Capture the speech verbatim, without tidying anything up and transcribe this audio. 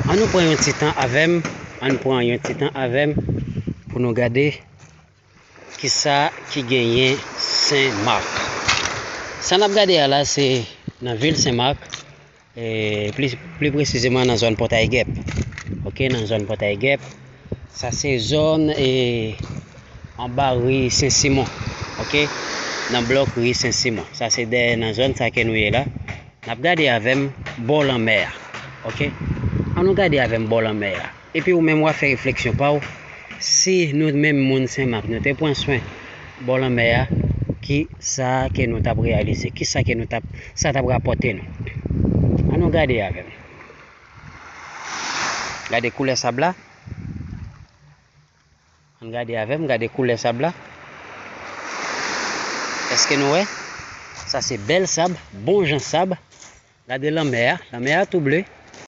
An nou pran yon ti tan avè m, an nou pran yon ti tan avè m pou nou gade kisa ki genyen Sen Mak. Sa n ap gade a la, se nan vil Sen Mak, e, pli, pli presizeman nan zòn Pòtay Gèp. Oke, nan zòn Pòtay Gèp. Sa se zòn, e, anba ri Sen Simon. Oke, nan blòk ri Sen Simon. Sa se dèyè nan zòn sa ke nou ye la. N ap gade avè m bò lanmè a. Oke? An nou gade avè m bò lanmè a. Epi ou menm w a fè refleksyon pa w. Si nou menm moun Sen Mak, nou te pran swen bò lanmè a, ki sa ke nou t ap reyalize? Ki sa ke nou t ap, sa t ap rapòte nou? An nou gade avè m. Gade koulè sab la. Ann gade avè m, gade koulè sab la. Èske nou wè? Sa se bèl sab, bon jan sab. Gade lanmè a, lanmè a tou ble.